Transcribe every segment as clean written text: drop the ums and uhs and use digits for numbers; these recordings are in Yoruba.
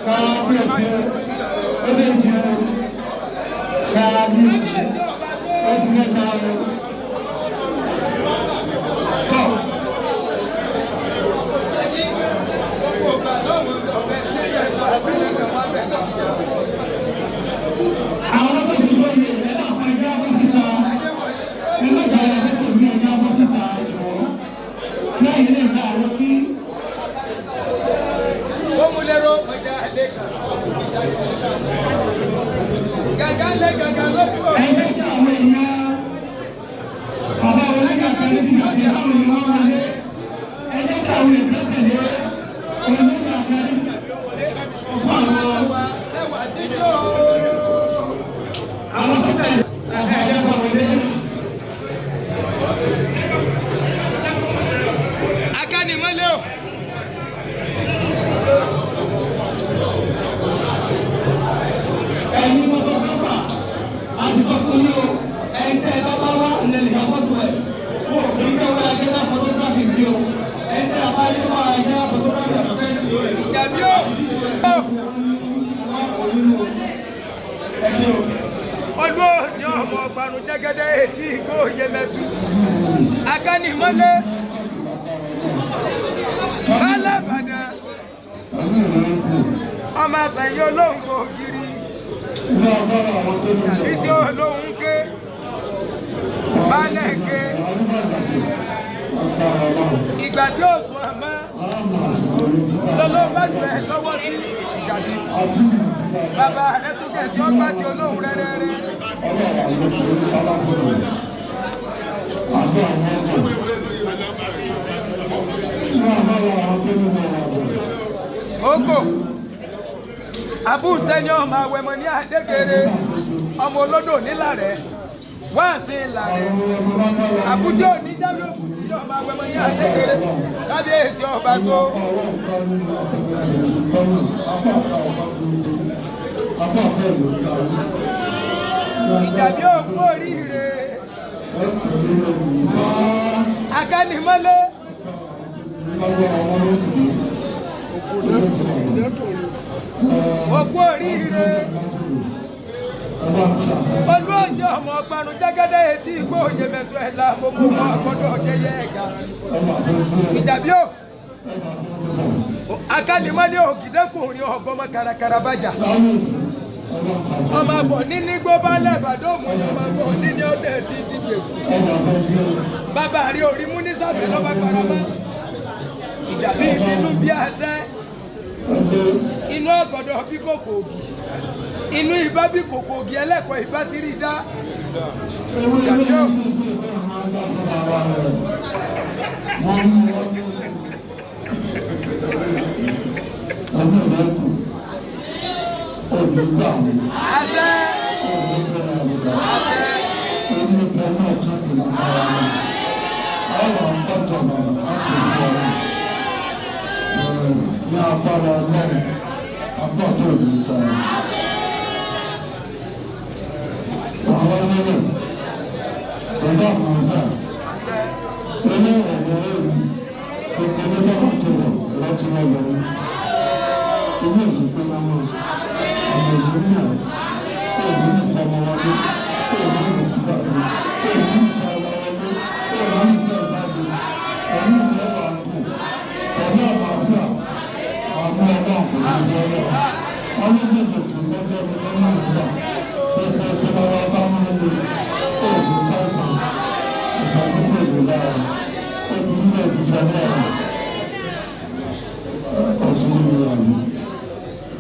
Kábíyèsí ó lè jẹ kábíyèsí ó ti mẹ́ta lọ. Tọ́. Àwọn tó ti lóye ẹ náà fún ẹgbẹ́ abọ́ síta, ẹ má gbà ya fẹ́ tòmí ẹgbẹ́ abọ́ síta jọ̀ọ́. Lẹ́yìn lè gba àwọn tí. Omulero ọjà lẹ́kàn. Gàgà lé gàgà lójú o. Ẹgbẹ́ tí àwọn èèyàn bàbá wọlé gàgà níbi àti àwọn èèyàn wọn wọlé. Ẹgbẹ́ tí àwọn èèyàn tẹ̀lé wọlé gàgà níbi fún àwọn Sẹ́wà jíjó. Àwọn tó tẹ̀lé ẹgbẹ́ kan wọlé. Akánimọ́lé o. Ẹ̀yin mọ́tòkọ́fà àti tọkùnrin o, ẹ̀yin tẹ́ ẹ bá bá wá lẹ́nu ìyàwó ẹ̀ fún òkè ń kẹ́wé ajé náà photography bí o, ẹ̀yin tẹ́ ẹ bá yẹ wá ajé náà photography àtọ́fẹ́ Ìjàbí o. Olú òjò ọmọ ọgbàrún jẹ́gẹ́dẹ́ etí igbó Yemẹtu. Akánimọ́lé. Bálàbàdàn. Ọmọ àfẹ̀yìn olóhùn ògiri. Tàbí tí olóhùn ké. Baálẹ̀ ké. Ìgbà tí ó sùn àmọ́. Lọ́lọ́run bá jù ẹ́ lọ́wọ́ sí Ìjàbí. Bàbá rẹ̀ tó kẹ̀sí ọgbà tí olóhùn rẹ́rẹ́rẹ́. Oko Abúntẹ́ni ọmọ àwẹ̀mọ̀ ní Adégere, ọmọ olódò nílàrẹ̀, wá sí ìlàrẹ̀. Àbújá òní jáwé òkú sí ọmọ àwẹ̀mọ̀ ní Adégere, kábíyèsí ọba tó. Ìjàbí òkú oríire. Akánimọ́lé. Òkú oríire. Olú ọjọ́ ọmọ ọgbàrún jẹ́gẹ́dẹ́ etí igbó Yemẹtu ẹ̀la gbogbo wọn gbọ́dọ̀ jẹyẹ ẹ̀gà. Ìjàbí o. Akánimọ́lé ògìdẹ́kùnrin ọ̀gọ́mọ karakara bàjá. Ọmọ àbọ̀ níní gbó bá lẹ́bàdóòmù ni ọmọ àbọ̀ níní ọdẹ ti díje kù. Bàbá rí orí mú ní sábẹ́ lọ́ba paramọ́. Ìjàbí ìbínú bí àṣẹ. Inú ọ̀gọ̀dọ̀ bí kòkò ògì. Inú ìbá bí kòkò ògì ẹlẹ́kọ̀ọ́ ìbá ti rí dá. Ìjàbí o. Àṣẹ. Àṣẹ. Ní agbára Ọlọ́run, agbọ́dọ̀ ìlú ta. Àwọn nílò, pẹ̀lú àwọn ọ̀gá, ilé ọ̀rọ̀ èrò, gbogbo nígbà tó wọ̀ láti wọ̀ lọ́wọ́. Ilé ìlú pé lọ́wọ́, àwọn ìlú náà, èyí ní ìpamọ́ wọlé, èyí ní ìpàdé, èyí ní ìpamọ́ wọlé, èyí ní ìpàdé, èyí ní ìpàdé pẹ̀lú àlàáfíà, àwọn ọlọ́run kò ní bẹ́ẹ̀ lọ. Ọlọ́gbẹ̀dẹ̀ kì í lọ́jọ́ ní lọ́nà ìgbà tó fẹ́ tó bá wá bá wọn lè òògùn sáìsàn ìsàkóso ìlú lára. Ó ti nílẹ̀ ti sọ náà. Ọ̀sìn ní ìlú àná.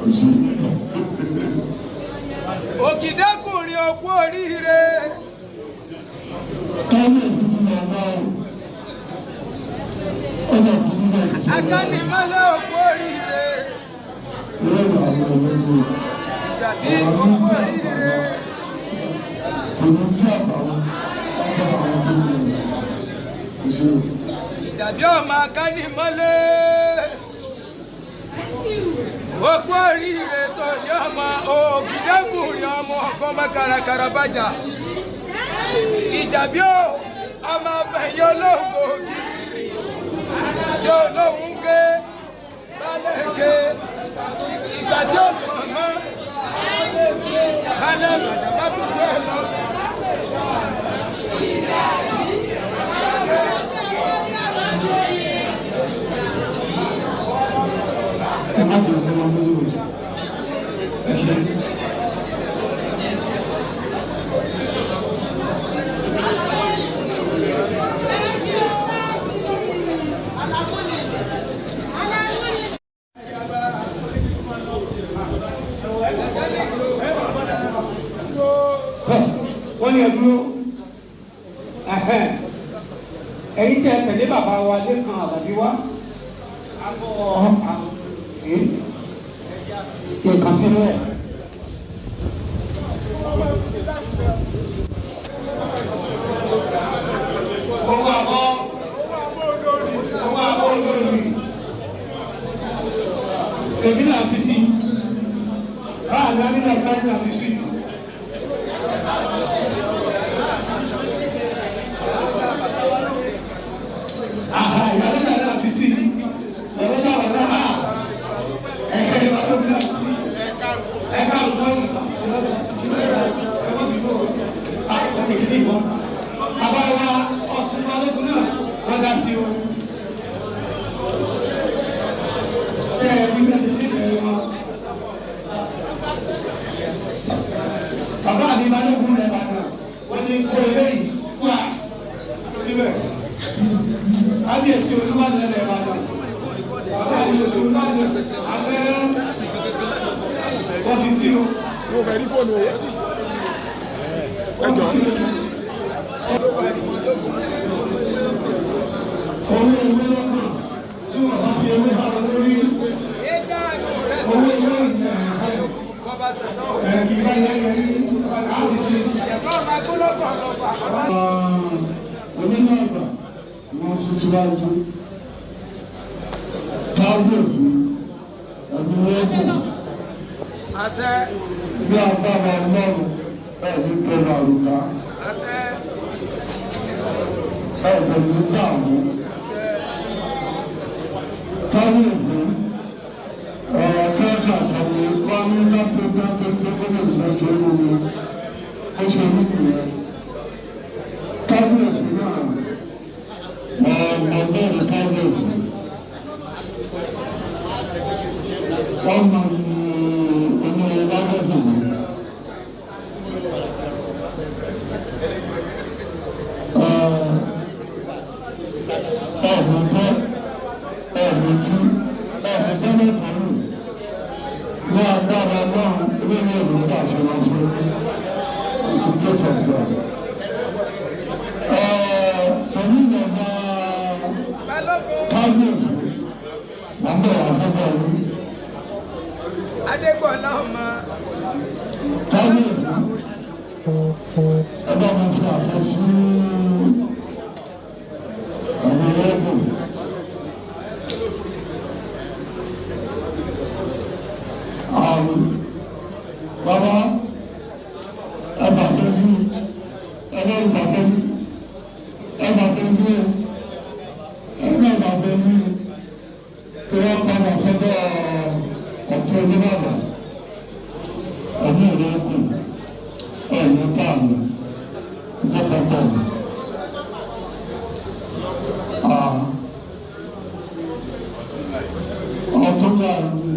Ọ̀sìn. Ògìdẹ́kùnrin òkú oríire. Kábíyèsí ti lọ bá o. Ọjà ti nílẹ̀ ti sọ náà. Akánimọ́lé òkú oríire. Ilé ìwà àwọn ọ̀rẹ́ Ìjàbí òkú oríire. Kò ní jẹ́ àbàwọ́n ọjọ́ àwọn tó ń lò. Ìṣòro. Ìjàbí ọmọ Akánimọ́lé. Òkú oríire tó ní ọmọ Ògìdẹ́kùnrin ọmọ ọgọ́mọ karakara bàjá. Ìjàbí o, ọmọ afẹ́yìn olóhùn ògì. Tí olóhùn ké, balẹ̀ ké. Ìgbà Ọba tí ó sùn ọmọ. Kálẹ̀ Ìbàdàn bá tún gbé lọ. Ẹ má bẹ̀rẹ̀ fún ọmọ méjì. Ẹ ṣe. Wọ́n ní ẹ̀dúró ẹ̀yin tẹ́ tẹ̀lé bàbá wa Lékan Àlàbí wá nǹkan sínú ẹ̀. Owó àbọ̀ owó àbọ̀ olórí èmi náà fi sí báà ní alẹ́ náà náà fi sí. Àhà ìyálẹ́ náà náà fi sí. Ìyálẹ́ náà náà hà. Ẹ̀ka ìwà tó fi náà fi sí. Ẹ̀ka àlùkò ìgbà. Bàbá wa ọ̀tún balógun náà wọ́n dá sí o. Ṣé ẹ bí bẹ́ẹ̀ ṣe nífẹ̀ẹ́ wọn? Bàbá mi balógun rẹ̀ bàtà wọ́n ní kó eléyìí wà síbẹ̀. Kábíyèsí Olúbàdàn rẹ̀ bàtà. Bàbá mi Olúbàdàn abẹ́rẹ́ wọ́n fi sí o. Mo fẹ́ rí fóònù o. Ẹ jọ. Owó ewé lọ́kàn tí wọ́n bá fi ewé hàn lórí. Owó ewé ìsìn ẹ̀kí bá yẹ yẹrí láti ṣe. Onímọ̀ àgbà wọ́n sún síwájú. Kábíyèsí ẹ̀mí wọ́pọ̀ Àṣẹ. bí agbára Ọlọ́run ẹ̀mí tọrọ àrùká Àṣẹ. ẹ̀mí dààmú. Àṣẹ. Kábíyèsí kẹ́kẹ́ àtàwọn wọ́n ní láti dáṣe tí gómìnà bá ṣe ń mú ó ṣe mú nìyẹn. Kábíyèsí náà ọ̀gbọ́n kábíyèsí. Wọ́n máa ń ọmọ lábẹ́sẹ̀ mi. Ọ̀gbọ̀n tẹ́ ọ̀gbọ̀n tí ọ̀gbọ̀n tẹ́lẹ̀ tẹ́lẹ̀ ní agbára náà nínú ìlú àṣẹ wọn fún ìdílé sọ̀tọ̀. Pẹ̀lú ìjọba Balógun. kábíyèsí, wọ́n bẹ̀rẹ̀ àṣọ́bọ̀ yìí. Adégbọ̀lá ọmọ. Kábíyèsí, ẹ bá mi fi àṣẹ sí àwọn ẹlẹ́gùn. Àrùn bàbá ẹ bàtẹ́ sí ẹ bá bàtẹ́ sí ẹ bàtẹ́ sí ẹ bá bàtẹ́ sí kí wọ́n padà sọ́dọ̀ ọ̀tún oníbàbà ẹ̀mí rẹ̀ kù ẹ̀mí táàmù jẹ́pẹ̀tẹ̀. Ọ̀tún náà ní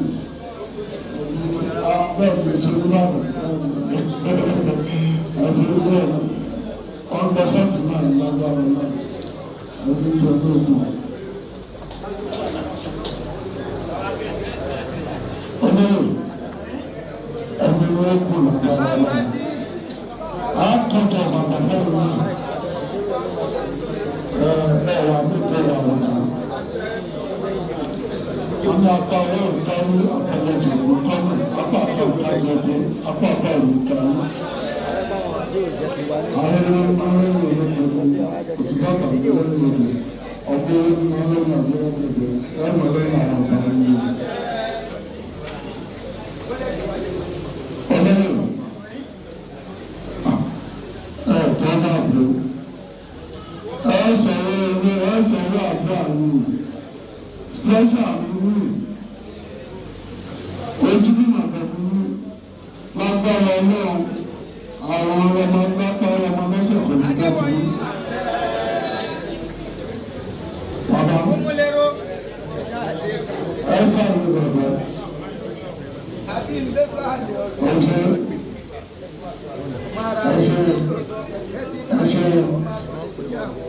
bẹ́ẹ̀ ní ìṣòro náà àti bẹ́ẹ̀ ọ̀gbọ́n sẹ́ẹ̀tì náà ní lágbára náà ẹ̀mí ìṣòro náà. Olóyè ẹ̀mí rẹ̀ kù lágbára náà. Àkọ́tọ̀ bàbá náà ẹ wà ní ìbéèrè àwọn náà. Wọ́n ní apá ọwọ́ ìkárí àtẹlẹsẹ̀ ìkárí apá àtẹ ìkárí ẹgbẹ́ apá àtẹ ìkárí. Àwọn ẹni máa ń rìn lórí òtítọ́ tàbí lórí òde ọ̀gbẹ́ máa ń rìn lórí òde ẹ̀rọ lẹ́yìn àwọn ọ̀gá ẹni. Ọlọ́run ẹ̀ tọ́ náà bò ẹ sọ̀rọ̀ ewé ẹ sọ̀rọ̀ àgbà yìí special yìí ojú bí. Ọlọ́run àwọn ọmọ mẹ́ta ọmọ mẹ́sàn kò ní ká ti yí. Bàbá Òmùlérò. ẹ sàrò bàbá Àbí ńlẹ́sọ̀ àlè ọ̀dọ́. ẹ ṣe Mara ẹ ṣe kẹ̀kẹ́ tí ẹ ṣe. ọmọ aṣọ ìyàwó.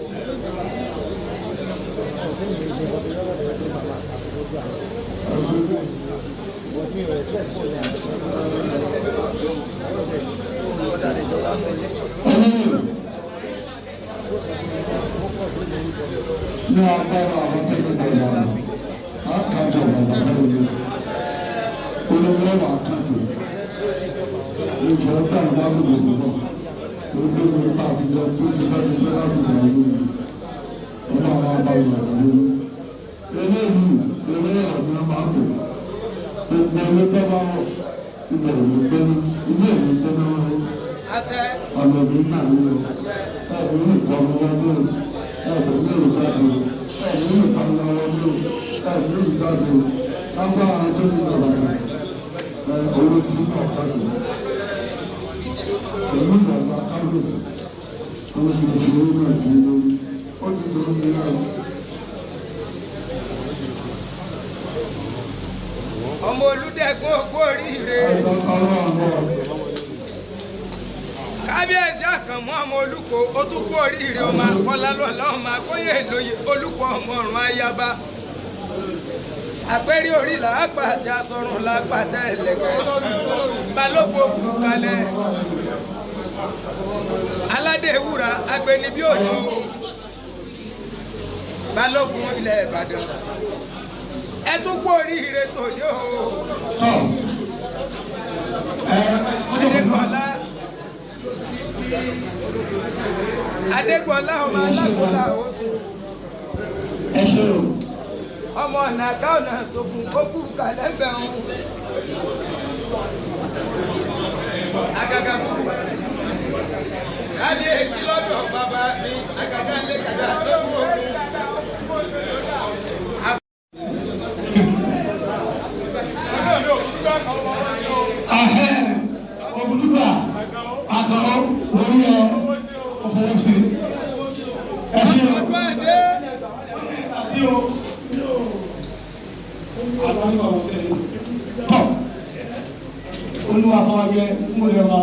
Ní agbára àwọn tó ní bàbá àkàjọ bàbá lórí olówó àkàjọ ìjọ gbà lásìkò púpọ̀ gbogbo nípa àtijọ́ tó ti bá ti fẹ́ láti gbà lórí ọlọ́run á bá ìwà lórí eléyìí eré ọ̀gbìn máa ń pè gbogbo owó tó bá wọ̀ ibẹ̀ ò ní gbé ilé ìwé tó náà wọlé Àṣẹ. ọ̀nà òbí náà ní o ẹ̀bùn ní ìkọlù wọlé o ẹ̀bùn ní ìjáde o ẹ̀bùn ní ìkọlù wọlé o ẹ̀bùn ní ìjáde o lágbára tó ní ìjọba ẹ̀ owó tí náà kájọ pẹ̀lú ìgbàgbọ́ kábíyèsí owó tí mo fi owó náà sí lórí ó ti lórí ní náà. Ọmọ Olúdẹ̀kùn òkú oríire. Ẹ̀sán ọlọ́run bọ̀. Kábíyèsí Àkànmú ọmọ Olúkò ó tún kú oríire ọmọ Akọ́lá lọ́la ọmọ Akóyè lóye Olúkò ọmọ ọ̀run ayaba. Àpẹẹrẹ orí làápà àti asọ̀rùn làápà tẹ́ ẹ̀lẹ́kẹ́. Balógun òkú kalẹ̀. Aládé ewúra agbeni bí òjò. Balógun ilẹ̀ Ìbàdàn. Ẹ tún kú oríire tòní o. Tọ́ ẹ Adégbọlá. Adégbọlá ọmọ alágbọlá oṣù. ẹ ṣe o. Ọmọ ọ̀nà àká ọ̀nà sókun ó kú kalẹ̀ ń bẹ̀ ń. Àgàgà fún kábíyèsí lọ́dọ̀ bàbá mi àgàgà lé kàgà lójú ogun. Ahẹ́ Ògúndùgbà àtọ̀ orí ẹ òfurufú. Ẹ ṣe o. Ọdún àdé Àti o. Tọ́ Olúwa fọwọ́jẹ múlẹ̀ wa.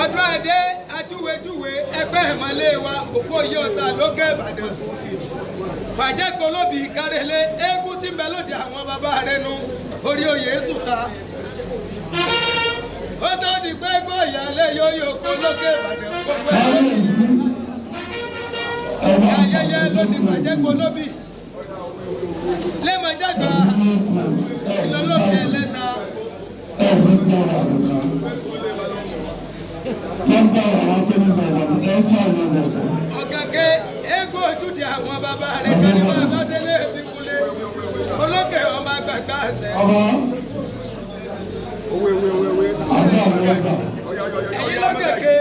ọdún àdé ajúwèjúwe ẹgbẹ́ ìmọ̀lé wa òpó yìí ọ̀sà lókè Ìbàdàn. Bàjẹ́ kolóbi kárẹ́lé eégún tí ń bẹ lóde àwọn bàbá rẹ̀ nu orí oyè sùta. Ó tó di pé gbọ́ ìyáálé yóyó kó lókè Ìbàdàn gbogbo ẹ̀ Kábíyèsí ọba ayẹyẹ lónìí bàjẹ́ kolóbi. Lẹ́mọ̀jágbá ìlọlókè lẹ́ta. Ẹ̀bùn gbọ́dọ̀ àbùkà. Lágbára àwọn tó ní bàbá ẹ sàrò bàbá. Ọ̀gànkẹ́ eégún ojúde àwọn bàbá rẹ̀ kan ní bàbá délé fi kulẹ̀. Olókè ọmọ àgbààgbà àṣẹ. Ọba àbí àwọn ọgbà. Ẹ̀yin lọ́gànkẹ́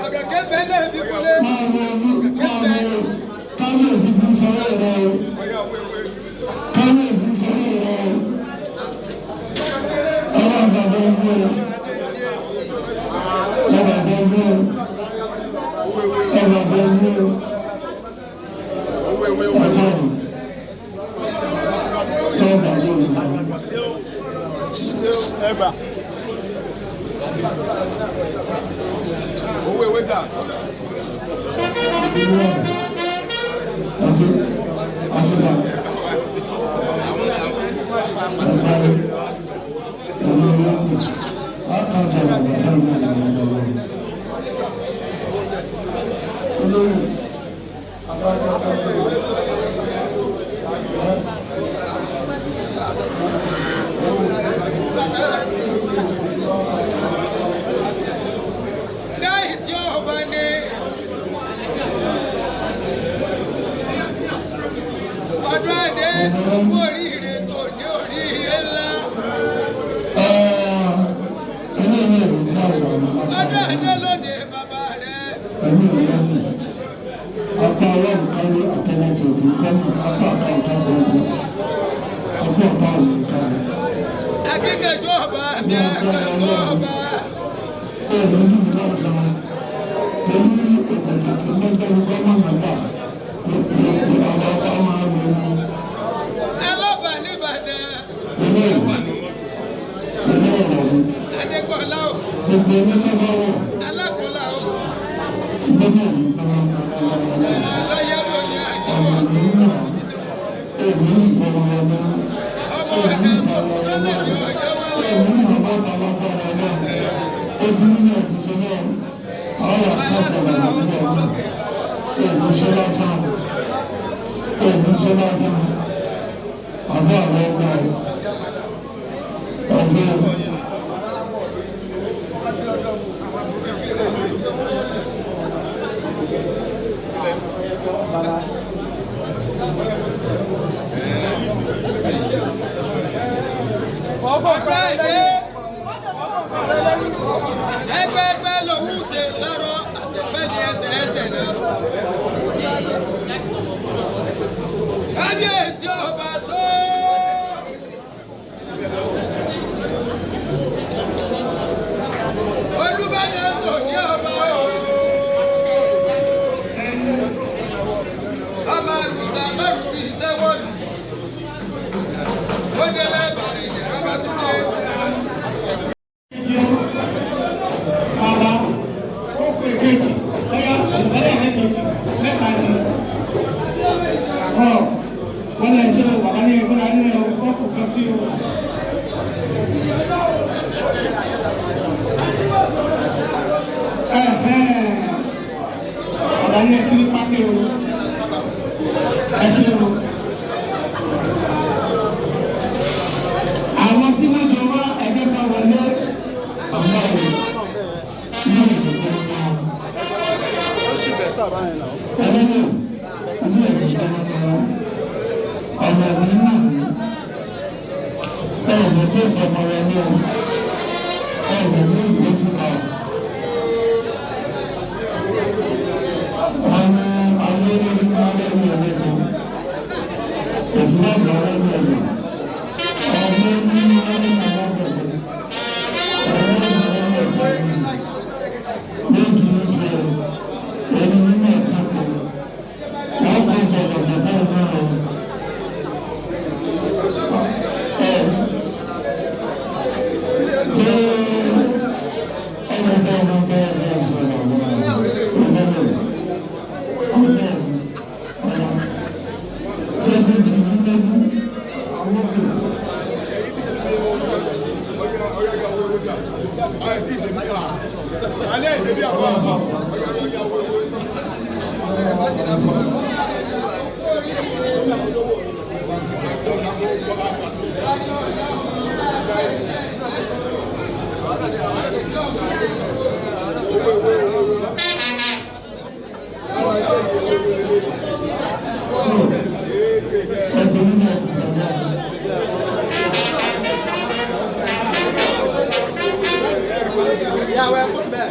ọ̀gànkẹ́ bẹ́ẹ̀ náà fi kulẹ̀. Máa wo máa wo kábíyèsí fún sọ́wọ́ rẹ o. Kábíyèsí sọ́wọ́ rẹ o. Ọba àgbàdo ọgbẹ́ o. Ọba àgbàdo ọgbẹ́ o. Ọba àgbàdo ọgbẹ́ o. Ọba àgbàdo. Sọ́ọ̀bà yóò lọ. Owó ewé sà. Àti àṣìlá. Dáìsí ọba ni. Ọdún àdé kú oríire tó ní oríire ńlá. Ọdún àdé lóde bàbá rẹ̀. Apá ọlọ́run kárí àtẹnẹsẹ̀ òkè kọ́mù apá àká ọ̀tá gbogbo apá ọ̀tá òkè kárí. Akíkanjú ọba mi akẹ́kọ̀ọ́ ọba. Ẹlọ́ba nìbàdàn. Adégbọ̀lá o. Alákọ̀ọ́lá o sùn. Aláyẹ̀wò ni àjíwọ̀. Ọmọ ọ̀dà sọ̀tún lọ́lẹ̀ ní ọjọ́ wọlé. Alákọ̀ọ́lá o sùn lókè. Ọ̀pẹ́ ìdè. Ẹgbẹ́gbẹ́ lòún ṣe lọ́rọ̀ àtẹ̀fẹ́ ní ẹsẹ̀ ẹ̀ tẹ̀lé. Kábíyèsí ọba tó. Olúbàdàn tó ní ọba o. Ọba àrùsà márùn ti sẹ́wọ̀lù. Ó dé lẹ́bàá ìjẹ́ ọba tún lé. Bàbá ó pè kejì ọyá ẹlẹ́ẹ̀kejì mẹ́ta ni. Ọ̀ wọ́n lè ṣe bàbá ní ẹgbẹ́ ní ọkọ̀ kan sí o. Ẹ̀hẹ́n bàbá ní ẹtí ní pákí o. Ẹ ṣe o. Àwọn tí wọ́n jọ wá ẹgbẹ́ kan wọlé. Ìyàwó ẹkún bẹ́ẹ̀.